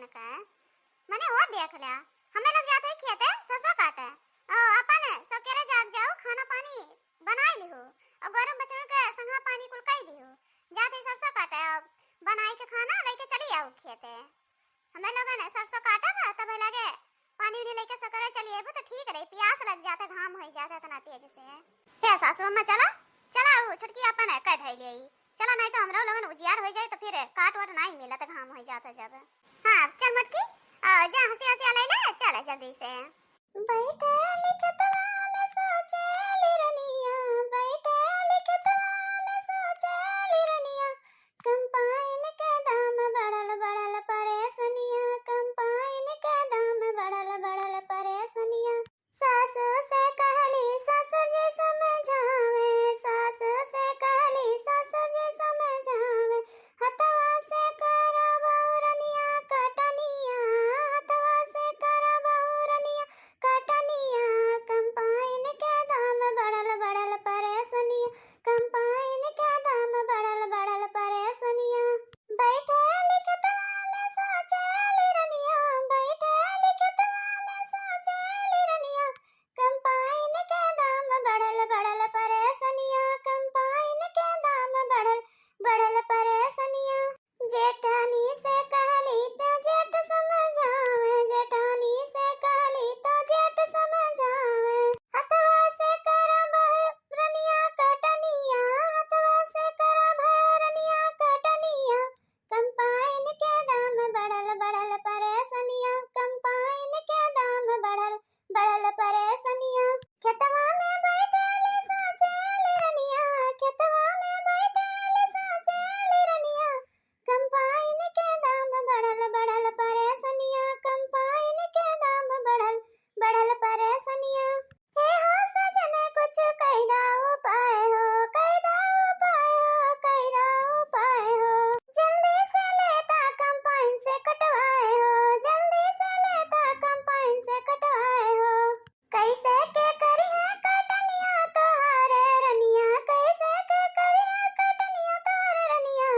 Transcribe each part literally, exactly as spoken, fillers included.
का? मने हो देख ल्या, हमें लोग जात है खेते सरसों काटे। ओ, अपन सब केरे जाग जाओ, खाना पानी बनाई लिहो। और गोरू बछरू के संघा पानी कुल कई दिहो। जात है सरसों काटे, अब बनाई के खाना लेके चली आओ खेते। हमें लोगन सरसों काटब, तब लगे पानी उनी लेके सकरे चली आइबू तो ठीक रही, पियास लग जाता, घाम होई जाता इतना तेज से। हे सासू अम्मा, चला, चला, ऊ छोटकी अपन कह धई ले, चला, नहीं तो हमरो लोगन उजियार हो जाए तो फिर काट वाट नहीं मिलत, घाम हो जाता जब। हाँ, चल मोटकी, आ, जा हंसी हंसी ले ले, चल जल्दी से। बैठल खेतवा में सोचेली रनिया, बैठल खेतवा में सोचेली रनिया, कम्पाइन के दाम बढ़ल बढ़ल परेसनिया, कम्पाइन के दाम बढ़ल बढ़ल परेसनिया। सासु से कहली ससुर जी समझावे, सासु से कहली ससुर जी समझावे, हथवा से करब रनिया कटनिया, हथवा से करब रनिया कटनिया, कम्पाइन के दाम बढ़ल बढ़ल परेसनिया, कम्पाइन के दाम बढ़ल बढ़ल परेसनिया। बैठल खेतवा में सोचेली रनिया, बैठल खेतवा में सोचेली रनिया, कम्पाइन के दाम बढ़ल बढ़ल परेसनिया, कम्पाइन के दाम बढ़ल बढ़ल परेसनिया। जेठानी से कहली त जेठ समझावे, जेठानी से कहली त जेठ समझावे। हथवा से करब रनिया कटनिया, हथवा से करब रनिया कटनिया। कम्पाइन के दाम बढ़ल बढ़ल परेसनिया, कम्पाइन के दाम बढ़ल बढ़ल परेसनिया। खेतवा में बैठल सोचेली रनिया, खेतवा में बैठल सोचेली रनिया, कम्पाइन के दाम बढ़ल बढ़ल परेसनिया, कम्पाइन के दाम बढ़ल बढ़ल परेसनिया। हे हो सजन कुछ कई दा उपाय हो, कई दा उपाय हो, कई दा उपाय हो। जल्दी से लेता कम्पाइन से कटवाए हो, जल्दी से लेता कम्पाइन से कटवाए हो। कैसे के करिहे कटनिया तोहारे रनिया, कैसे के करिहे कटनिया तोहारे रनिया।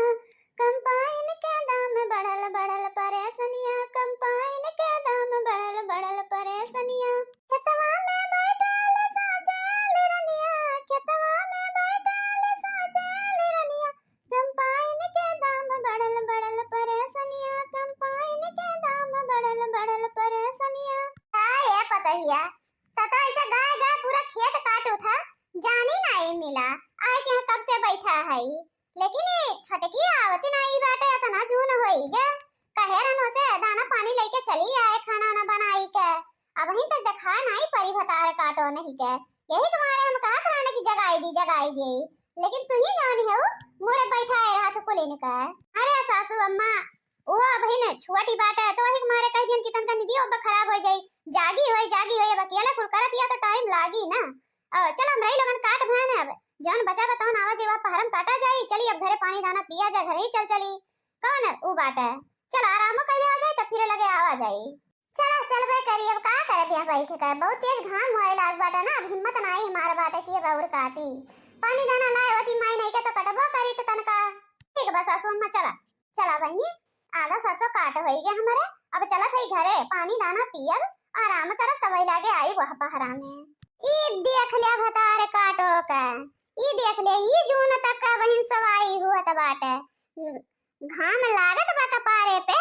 कम्पाइन के दाम बढ़ल बढ़ल परेसनिया, कम्पाइन के दाम बढ़ल बढ़ल परेसनिया। खेतवा में बैठल सोचेली रनिया, खेतवा में बैठल सोचेली रनिया, कम्पाइन के दाम बढ़ल बढ़ल परेसनिया, कम्पाइन के दाम बढ़ल बढ़ल परेसनिया। का ए पतोहिया, त तो ऐसा गाय गाय पूरा खेत काट उठा, जानी नाई मिला, आए के यहाँ कब से बैठा है। लेकिन ई छोटकी आवती नाई बाटे, इतना जून होई गे। कहे रहन से दाना पानी लेके चली आए, खाना वाना बनाई के। अबहीं तक देखाए नाई परी भतार काटो नहीं के। यही के मारे हम कहत रहन कि जगाई दी, जगाई दी। लेकिन तू ही जान हो, मुड़े बैठाए रहत कुलिन के। अरे सासू अम्मा, वो अबहीं न छुअटी बाटे, तो वही के मारे कह दियन कि तनका निदियो अब खराब हो जाई। जागी होई, जागी होई, अब अकेला कुल करत या तो टाइम लागी ना। अ, चल, हमरही लोगन काट भयन अब। जौन बचा बा तौन आवा जे वह पहरम काटा जाई। चली अब घरे पानी दाना पिया जा, घरे ही चल चली। कौन उ बात है? चल आरामो कइले हो जाई, तब फिर लगे आवा जाई। चला, चलबे करी, अब का करब यहाँ बैठ के? बहुत तेज घाम होए लाग बाटे ना, अब हिम्मत नाई हमार बाटे कि अब और काटी। पानी दाना लाए होती माई नहीं के तो कटबो करी तो तनका। ठीक बा सासू अम्मा, चला। चला बहिनी, आधा सरसों काट होई गए हमरे, अब चलत हई घरे, पानी दाना पियब, आराम करब, तब लागे आई वह पहरा में। ई देख ले भतार काटो का, ई देख ले, ई जून तक का बहिन सवाई हुअत बाटे। घाम लागत बा कपारे पे,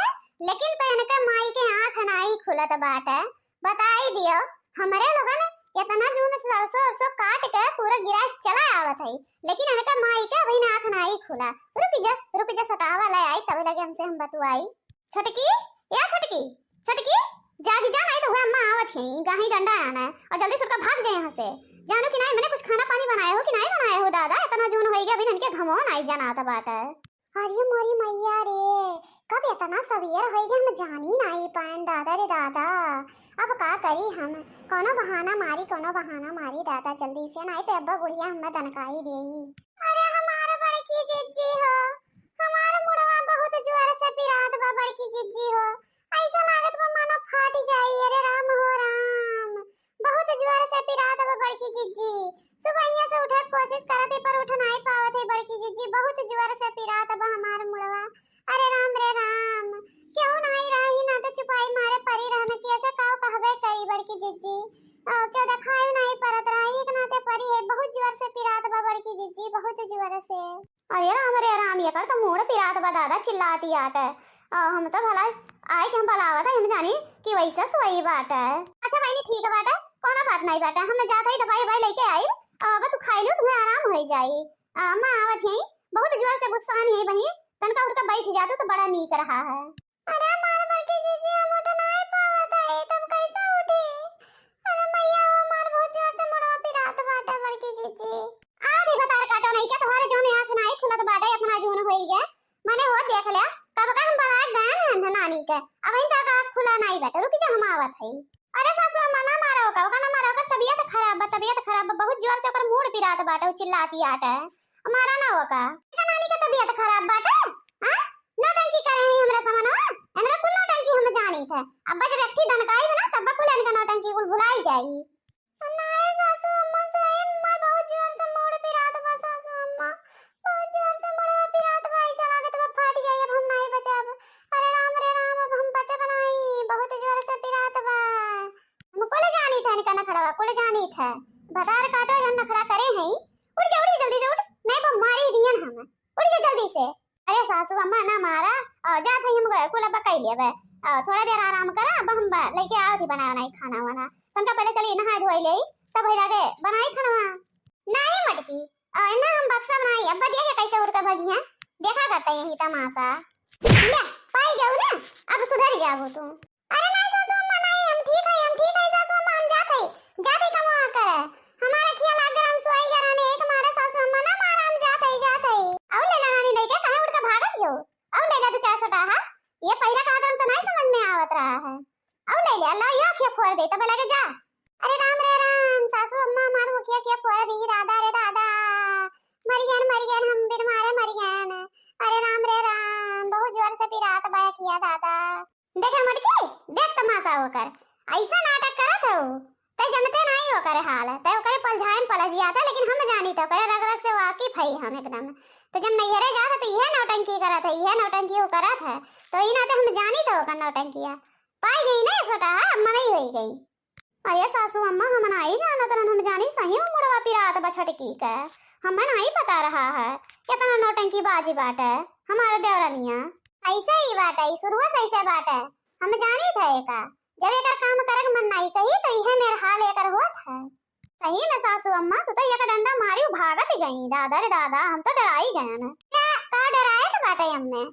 लेकिन तो इनका माई के आँख नाई खुलत बाटे। बताई दियो, हमरे लोगन इतना जून सरसों उरसों काट के पूरा गिराए चला आवत हई, लेकिन इनका माई के अबहिन आँख नाई खुला। रुक जा, रुक जा, सटावा ले आई, तबे लगे हमसे हम बतुआई। छोटकी, या छोटकी, छोटकी, जाग जा, नाई तो हुआ अम्मा आवत ही, गाही डंडा आना है, और जल्दी से उठा भाग जाए यहाँ से। जानो कि नाई, मैंने कुछ खाना पानी बनाया हो कि नाई बनाया हो दादा, इतना जून होई गया, अभी इनके घमो नाई जनात बाटे। अरे मोरी मैया रे, कब इतना सवेर होई गया, हम जानी नाई पाएन दादा रे दादा। अब का करी हम, कोनो बहाना मारी, कोनो बहाना मारी दादा जल्दी से, नाई तो अब्बा बुढ़िया हमें दनकाई देई। अरे हमार बड़की जिज्जी हो, हमार मुड़वा बहुत जोर से पिरात बा बड़की जिज्जी हो, ऐसा लागत बा मानो फाट जाई। अरे राम हो राम, बहुत जोर से पिरात बा बड़की जिज्जी। सुबहिया से उठे के कोशिश करत है पर उठ नाई पावत है बड़की जिज्जी, बहुत जोर से पिरात बा हमार मुड़वा। अरे राम रे राम, केहू नाई रही ना ज्यादा चिल्लाती आटे। अ, हम तो भला आए कि हम बुलावत है, हम जानी कि वैसे सोई बाटे। अच्छा बहिनी, ठीक बाटे, कोनो बात नहीं बाटे, हम जात है दवाई ववाई लेके आई। अब तू खाई लो, तुम्हें आराम हो जाई। अ, मैं आवत ही, बहुत जोर से गुस्सान है बहिनी, तनका उठकर बैठ जा तू तो बड़ा नीक रहा है। अरे हमार बड़की जीजी, हम उठ नाई पावत हई, तब कैसे उठी? अरे मैया हो, हमार बहुत जोर से मुड़वा पिरात बाटे बड़की जीजी। आधी भतार काटो नहीं के, तोहरे जौन आँख नाई खुलत बाटे, इतना जून होई गए। मने हो देख ले, कब का हम बरात गए न नानी के, अबहिन तक आँख खुला नाई बाटे। रुक जा, हम आवत हई। अरे सासू अम्मा, ना मारो ओका, ओका ना मारो, ओकर तबियत खराब बा, तबियत खराब बा, बहुत जोर से ओकर मूड़ पिरात बाटे, उ चिल्लाती आटे। मारा ना ओका। एका नानी के तबियत खराब बाटे? हाँ? नौटंकी करे हैं हमरा समनवा? इनका कुल नौटंकी हम जानी थे। अब जब एकठी दनकाई बना, तब कुल इनका नौटंकी कुल भुलाई जाई। नाई सासू अम्मा, सोए अम्मा, बहुत जोर से मूड़ पिरात बा सासू अम्मा, बहुत जोर से मुड़वा पिरात बा, ऐसा लागत बा फाट जाई, अब हम नाई बचब। अरे राम रे राम, अब हम बचब नाई, बहुत जोर से पिरात बा। हम कुल जानी थे इनका नखड़वा, कुल जानी थे। भतार काटो जौन नखड़ा करे हैं, उठ जा, उठ जा जल्दी से उठ, नहीं तो मारी दियन हम। उठ जा जल्दी से। अरे सासू अम्मा ना मारा, अ, जात है हम कुल अब कई लेबे। अ, थोड़ा देर आराम करा, अब हम ब-, लेके आओ थी बनाए बनाई खाना वाना। तनका पहले चली नहाए धोई ले, तब हो जाके बनाई खाना। नहीं मटकी, अ, ना हम बक्सा बनाई, अब देखा कैसे उड़ के भगी हैं, देखा करते यही तमाशा। ले, पाई गऊ ना, अब सुधर जाबो तू। अरे नाई सासू अम्मा, नाई, हम ठीक है, हम ठीक है सासू अम्मा, हम जात है, जात है कमवा करे। हमारा खिया लाग गए, हम सोई गए रहने, एक मारे सासू अम्मा ना मारा, हम जात है, जात है। अउ ले ला नानी, नहीं के कहाँ उठ के भागत हो? अउ ले ला दो चार सौ टाहा। ये पहला कहा था, हम तो नहीं समझ में आवत रहा है। अउ ले ले, अल्लाह यो खिया फोड़ दे, तब लगे जा। अरे राम रे राम, सासू अम्मा हमार मुखिया खिया फोड़ दी, दादा रे दादा। मर गए, मर गए, हम बिन मारे मर गए। अरे राम रे राम, बहुत जोर से पिरात बा खिया दादा। देखे मटकी, देख तमाशा ओकर, ऐसा नाटक करत हऊ, तै जनते नाई ओकर हाल, तै ओकरे पलझाए में पलझ जात है, लेकिन हम जानी थे ओकरे रग रग से वाकिफ है हम एकदम। तो जब नैहरे जात है तो इहे नौटंकी करत है, इहे नौटंकी वो करत है, तो ई नाते हम जानी थे ओकर नौटंकिया। पाई गई ना एक सौ टाहा, मनई होई गई। अरे सासू अम्मा, हम नाई जानत रहन, हम जानी सही में मुड़वा पिरात बा छोटकी के, हमें नाई पता रहा है, कितना नौटंकी बाजी बाटे हमारे देवरनिया। ऐसे ही बाटे, ई शुरुए से ऐसे बाटे। हम जानी थे एका, जब एकर काम करक मन नाई कही तो इहे मेर हाल एकर होत है। सही में सासू अम्मा, तू तो एक डंडा मारी भागत गई। दादा रे दादा, हम तो डराई गए ना। क्या, का डराए के बाटे अम्मे?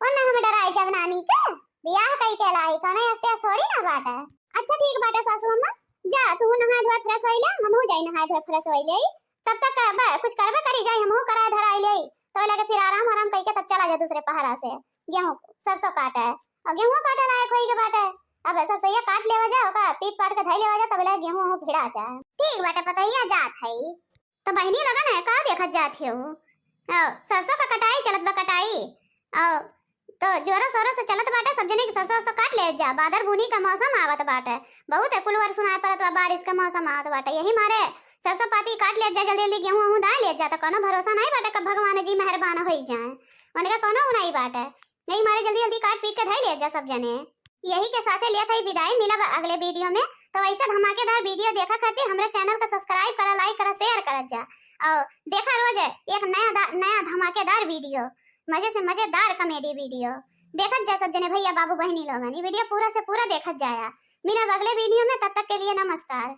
ओन्ने हम डराई जब नानी के बियाह कई के लाई, कोनो अस्ते थोड़ी ना बाटे। अच्छा ठीक बाटे सासू अम्मा, जा तू नहाए धोए fresh होई ले, हमहू जाई नहाए धोए fresh होई ले। तब तक बे, कुछ करबे करी जाई, हमहू कराए धराई ले। तो लगे फिर आराम आराम कई के तब चला जा दूसरे पहरा से गेहूं सरसों काटे, और गेहूं काटे लायक होई के बाटे। अब सरसोईया काट लेवा जा, ओका पीट पाट के धई लेवा जा, तब ले गेहूं वहूं भिड़ा जा। ठीक बाटे पतोहिया, जात हई। तो बहिनी लोगन है, का देखत जात हो? अ, सरसों का कटाई चलत बा, कटाई। अ, तो जोरों शोरों से चलत बाटे, सब जने के सरसों, सरसों काट ले जा। बादर बूनी का मौसम आवत बाटे, बहुत है कुलवर सुनाए पड़त बा, बारिश का मौसम आवत बाटे। यही मारे सरसों पाती काट ले जा, जल्दी जल्दी गेहूं वहूं दाए ले जा। तो कोनो भरोसा नहीं बाटे कब भगवान जी मेहरबान होई जाए, उनका कोनो उ नहीं बाटे। यही मारे जल्दी जल्दी काट पीट के धई ले जा सब जने। यही के साथे लेत हई विदाई, मिलब अगले video में। तो ऐसे धमाकेदार video देखा खातिर हमरे channel को subscribe करा, like करा, share करत जा और देखा रोज एक नया दा-, नया धमाकेदार video, मजे से मजेदार comedy video देखत जा सब जने भैया बाबू बहिनी लोगन। ई video पूरा से पूरा देखत जाया। मिलब अगले video में, तब तक के लिए नमस्कार।